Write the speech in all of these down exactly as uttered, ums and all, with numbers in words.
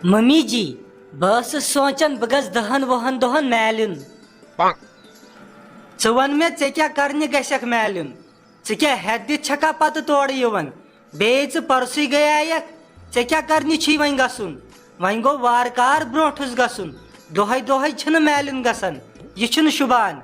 Mummy جی، بہٕ ٲسٕس سونٛچان بہٕ گژھٕ دَہَن وُہَن دۄہَن میلُن۔ ژٕ وَن مےٚ، ژےٚ کیٛاہ کرنہِ گژھکھ میلُن؟ ژٕ کیٛاہ ہٮ۪تھ دِتھ چھکھا پتہٕ تورٕ یِوان؟ بیٚیہِ ژٕ پرسٕے گٔیایکھ، ژےٚ کیٛاہ کرنہِ چھُے وۄنۍ گژھُن؟ وۄنۍ گوٚو وارٕ کار برونٛٹھس گژھُن، دۄہے دۄہے چھُنہٕ میلُن گژھان، یہِ چھُنہٕ شوٗبان۔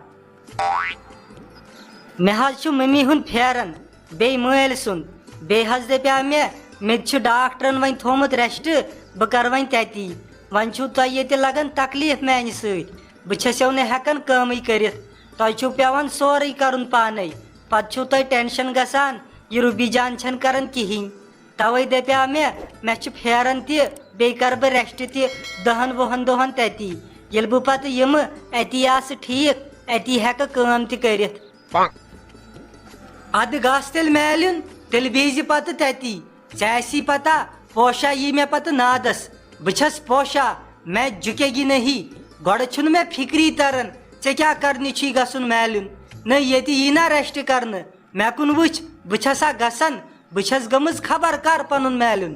مےٚ حظ چھُ مٔمی ہُنٛد پھیران، بیٚیہِ مٲلۍ سُنٛد۔ بیٚیہِ حظ دَپیٛاو مےٚ، مےٚ تہِ چھُ ڈاکٹرن وۄنۍ تھوٚومُت rest، بہٕ کرٕ وۄنۍ تَتی۔ وۄنۍ چھُو تۄہہِ ییٚتہِ لگان تکلیٖف میٛانہِ سۭتۍ، بہٕ چھَسو نہٕ ہٮ۪کان کٲمٕے کٔرِتھ۔ تۄہہِ چھُو پٮ۪وان سورُے کرُن پانے، پتہٕ چھُو تۄہہِ tension گژھان، یہِ روبی جان چھَنہٕ کران کِہیٖنۍ۔ توے دپیاو مےٚ، مےٚ چھُ پھیران تہِ، بیٚیہِ کرٕ بہٕ rest تہِ دہن وُہن دۄہن تتی۔ ییٚلہِ بہٕ پتہٕ یِمہٕ، اتی آسہٕ ٹھیٖک، اتی ہٮ۪کہٕ کٲم تہِ کٔرِتھ۔ ادٕ گژھ تیٚلہِ میلُن، تیٚلہِ بیٚہزِ پتہٕ تتی۔ ژےٚ آسی پتہ، پوشا یی مےٚ پتہٕ نادس۔ بہٕ چھس پوشا، میں جھکے گی نہیں۔ گۄڈٕ چھُنہٕ مےٚ فکری تران، ژےٚ کیٛاہ کرنہِ چھُے گژھُن میلُن؟ نہ ییٚتہِ یی نا rest کرنہٕ۔ مےٚ کُن وٕچھ، بہٕ چھسا گژھان؟ بہٕ چھس گٔمٕژ خبر کر پنُن میلُن۔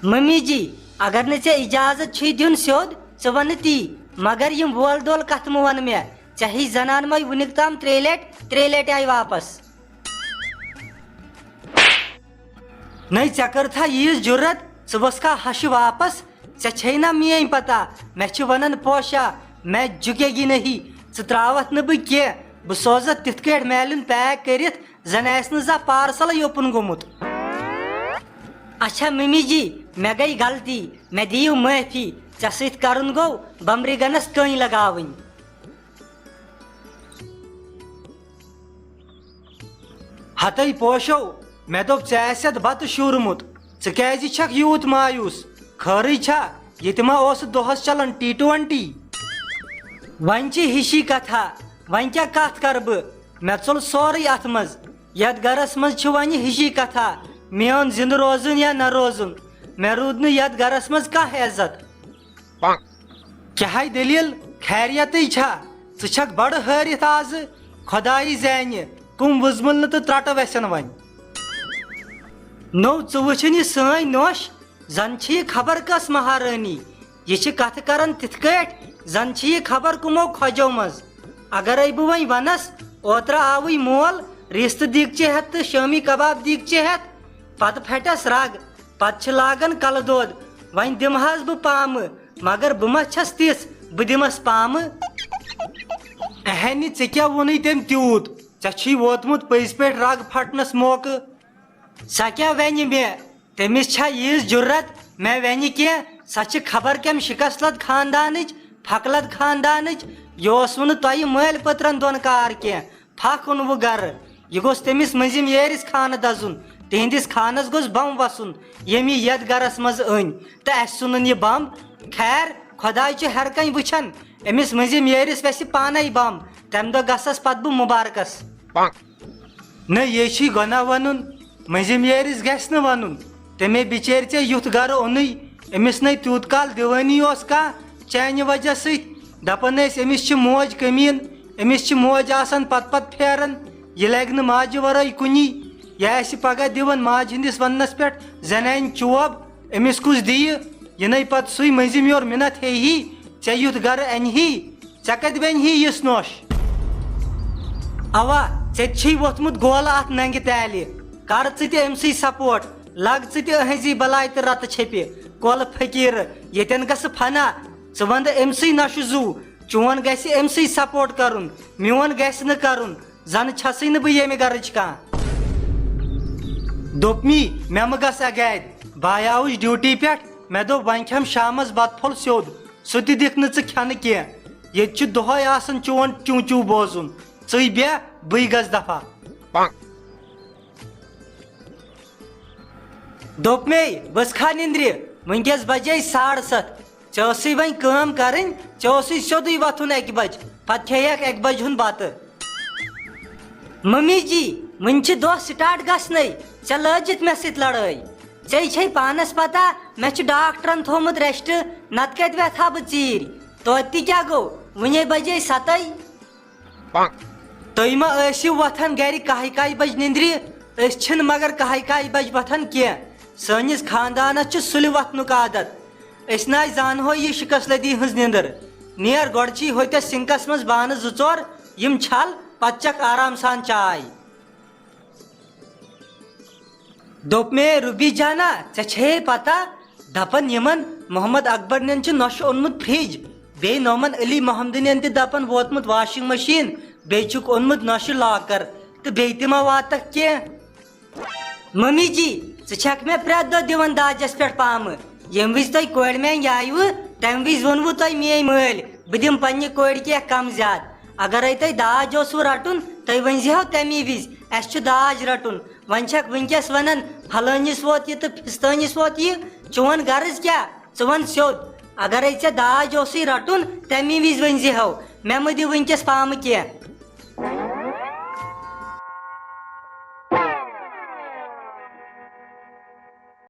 ممی جی، اگر نہٕ ژےٚ اجازت چھُے دیُن سیوٚد، ژٕ وَنہٕ تی، مگر یِم وول دول کتھٕ مہٕ وَن مےٚ۔ ژےٚ ہی زنان مَے وٕنیُک تام ترٛیٚیہِ لٹہِ، ترٛیٚیہِ لٹہِ آیہِ واپس۔ نَے ژےٚ کٔرتھا ییٖژ جُرت، ژٕ وَسکھا ہشہِ واپس؟ ژےٚ چھے نا میٲنۍ پتہ، مےٚ چھِ ونان پوشا، میں جھکے گی نہیں، ژٕ تراوتھ نہٕ بہٕ کینٛہہ، بہٕ سوزتھ تِتھ کٲٹھۍ میلُن pack کٔرِتھ، زن آسہِ نہٕ زانٛہہ parcel-ے open گوٚمُت۔ اچھا ممی جی، مےٚ گٔے غلطی، مےٚ دِیِو معٲفی، ژےٚ سۭتۍ کرُن گوٚو بمرِ گنس کٔنۍ لگاوٕنۍ۔ ہتے پوشو، مےٚ دوٚپ ژےٚ آسٮ۪تھ بتہٕ شوٗرمُت، ژٕ کیٛازِ چھکھ یوٗت مایوٗس؟ خٲرٕے چھا؟ ییٚتہِ ما اوس دۄہس چلان T twenty؟ وۄنۍ چھِ ہِشی کتھا، وۄنۍ کیٛاہ کتھ کرٕ بہٕ؟ مےٚ ژوٚل سورُے اتھ منٛز۔ یتھ گرس منٛز چھِ وۄنۍ ہِشی کتھا، میون زِندٕ روزُن یا نہ روزُن، مےٚ روٗد نہٕ یتھ گرس منٛز کانٛہہ عزت۔ کیٛاہ ہے دٔلیٖل؟ خیریتٕے چھا؟ ژٕ چھکھ بڑٕ حٲرِتھ آزٕ۔ خۄدایہِ زینہِ، کُم وُزمُل نہٕ تہٕ ترٛٹہٕ وٮ۪سن وۄنۍ۔ نو، ژٕ وٕچھُن یہِ سٲنۍ نوش، زن چھِ یہِ خبر کس مہارٲنی۔ یہِ چھِ کتھٕ کران تِتھ کٲٹھۍ، زن چھِ یہِ خبر کُمو خۄجو منٛز۔ اگرے بہٕ وۄنۍ ونس، اوترٕ آوٕے مول رِستہٕ دیٖگچہِ ہٮ۪تھ تہٕ شٲمی کباب دیٖگچہِ ہٮ۪تھ، پتہٕ پھٹس رگ، پتہٕ چھِ لاگان کلہٕ دود۔ وۄنۍ دِمہٕ حظ بہٕ پامہٕ، مگر بہٕ ما چھَس تِژھ، بہٕ دِمَس پامہٕ؟ اہنہِ، ژےٚ کیٛاہ ووٚنُے تٔمۍ تیوٗت؟ ژےٚ چھُے ووتمُت پٔزۍ پٲٹھۍ رگ پھٹنَس موقعہٕ۔ سۄ کیٛاہ وَنہِ مےٚ؟ تٔمِس چھا ییٖژ جُرت مےٚ وَنہِ کینٛہہ؟ سۄ چھِ خبر کَمہِ شِکست لد خاندانٕچ، پھکہٕ لد خاندانٕچ۔ یہِ اوس وُنہٕ تۄہہِ مٲلۍ پٔترَن دۄن کار کینٛہہ۔ پھکھ اوٚنوُ گرٕ۔ یہِ گوٚژھ تٔمِس مٔنٛزِم یٲرِس خانہٕ دَزُن۔ تِہنٛدِس خانس گوٚژھ بم وسُن، ییٚمۍ یہِ یتھ گرس منٛز أنۍ تہٕ اسہِ ژھُنُن یہِ بم۔ خیر، خۄداے چھُ ہر کانٛہہ وٕچھان۔ أمِس مٔنٛزِم یٲرِس وسہِ پانے بم، تمہِ دۄہ گژھس پتہٕ بہٕ مُبارکس۔ نہ، یے چھُے گۄناہ ونُن، مٔنٛزِم یٲرِس گژھِ نہٕ ونُن۔ تٔمۍ بِچٲرۍ ژےٚ یُتھ گرٕ اوٚنُے، أمِس نے تیوٗت کال دِوٲنی اوس کانٛہہ چانہِ وجہ سۭتۍ۔ دپان ٲسۍ، أمِس چھِ موج کمیٖن، أمِس چھِ موج آسان پتہٕ پتہٕ پھیران، یہِ لگہِ نہٕ ماجہِ ورٲے کُنی۔ یہِ آسہِ پگاہ دِوان ماجہِ ہٕنٛدِس وننس پٮ۪ٹھ زنانہِ چوب، أمِس کُس دِیہِ؟ یہِ نے پتہٕ سُے مٔنٛزِم یور مِنت ہیٚیہِ ہی، ژےٚ یُتھ گرٕ انہِ ہی۔ ژےٚ کتہِ بنہِ ہی یِژھ نوش؟ اوا، ژےٚ تہِ چھُے ووٚتھمُت گولہٕ اتھ ننگہِ تالہِ۔ کر ژٕ تہِ أمۍ سٕے support، لگ ژٕ تہِ أہنٛزی بلاے تہٕ رتہٕ چھیٚپہِ۔ کۄلہٕ فقیٖرٕ، ییٚتٮ۪ن گژھٕ فنا۔ ژٕ ونٛدٕ أمۍ سٕے نشہٕ زُو، چون گژھِ أمۍ سٕے support کرُن، میون گژھِ نہٕ کرُن۔ زن چھسٕے نہٕ بہٕ ییٚمہِ گرٕچ کانٛہہ۔ دوٚپمی، مےٚ مہٕ گژھ اگادِ۔ بہٕ آیاوُس duty پٮ۪ٹھ، مےٚ دوٚپ وۄنۍ کھٮ۪مہٕ شامس بتہٕ پھوٚل سیوٚد۔ سُہ تہِ دِکھ نہٕ ژٕ کھٮ۪نہٕ کینٛہہ۔ ییٚتہِ چھُ دۄہے آسان چون چوٗ چوٗ بوزُن۔ ژٕے بیٚہہ، بٕے گژھٕ دفا۔ دوٚپ مے، ؤژھ کھا نِندرِ؟ وٕنکیٚس بجے ساڑٕ ستھ۔ ژےٚ ٲسٕے وۄنۍ کٲم کرٕنۍ، ژےٚ اوسُے سیوٚدُے وۄتھُن اکہِ بجہِ، پتہٕ کھیٚیکھ اکہِ بجہِ ہُنٛد بتہٕ۔ ممی جی، وٕنہِ چھِ دۄہ start گژھنَے، ژےٚ لٲجِتھ مےٚ سۭتۍ لڑٲے۔ ژےٚ چھے پانس پتہ، مےٚ چھُ ڈاکٹرن تھوٚومُت rest، نتہٕ کتہِ وٮ۪تھ ہا بہٕ ژیٖرۍ؟ توتہِ تہِ کیٛاہ گوٚو، وٕنے بجے ستَے۔ تُہۍ ما ٲسِو وۄتھان گرِ کاہہِ کاہہِ بجہِ نِندرِ؟ أسۍ چھِنہٕ مگر کاہہِ کاہہِ بجہِ وۄتھان کینٛہہ۔ سٲنِس خاندانس چھُ سُلہِ وۄتھنُک عادت۔ أسۍ نہ زانہوے یہِ شکست لدی ہٕنٛز نِندٕر۔ نیر گۄڈٕ چھی ہوٚتٮ۪تھ سِنکس منٛز بانہٕ زٕ ژور، یِم چھل، پتہٕ چکھ آرام سان چاے۔ دوٚپ مےٚ، روبی جانا، ژےٚ چھے پتہ، دپان یِمن محمد اکبر نٮ۪ن چھُ نۄشہِ اوٚنمُت فرج، بیٚیہِ نعمان علی محمدٕ نٮ۪ن تہِ دپان ووتمُت واشنگ مشین، بیٚیہِ چھُکھ اوٚنمُت نۄشہِ لاکر، تہٕ بیٚیہِ تہِ ما واتکھ کینٛہہ؟ ممی جی، ژٕ چھکھ مےٚ پرٛٮ۪تھ دۄہ دِوان داجس پٮ۪ٹھ پامہٕ۔ ییٚمہِ وِزِ تۄہہِ کورِ میانہِ یایوٕ، تمہِ وِزِ ووٚنوٕ تۄہہِ میٲنۍ مٲلۍ، بہٕ دِمہٕ پننہِ کورِ کینٛہہ کم زیادٕ۔ اگرے تۄہہِ داج اوسوٕ رٹُن، تُہۍ ؤنۍ زِہو تمی وِزِ، اسہِ چھُ داج رٹُن۔ وۄنۍ چھکھ وٕنکیٚس ونان، فلٲنِس ووت یہِ تہٕ فستٲنِس ووت یہِ۔ چون غرض کیٛاہ؟ ژٕ وَن سیوٚد۔ اگرے ژےٚ داج اوسُے رٹُن، تمی وِزِ ؤنۍ زِہو، مےٚ مہٕ دِ وٕنکیٚس پامہٕ کینٛہہ۔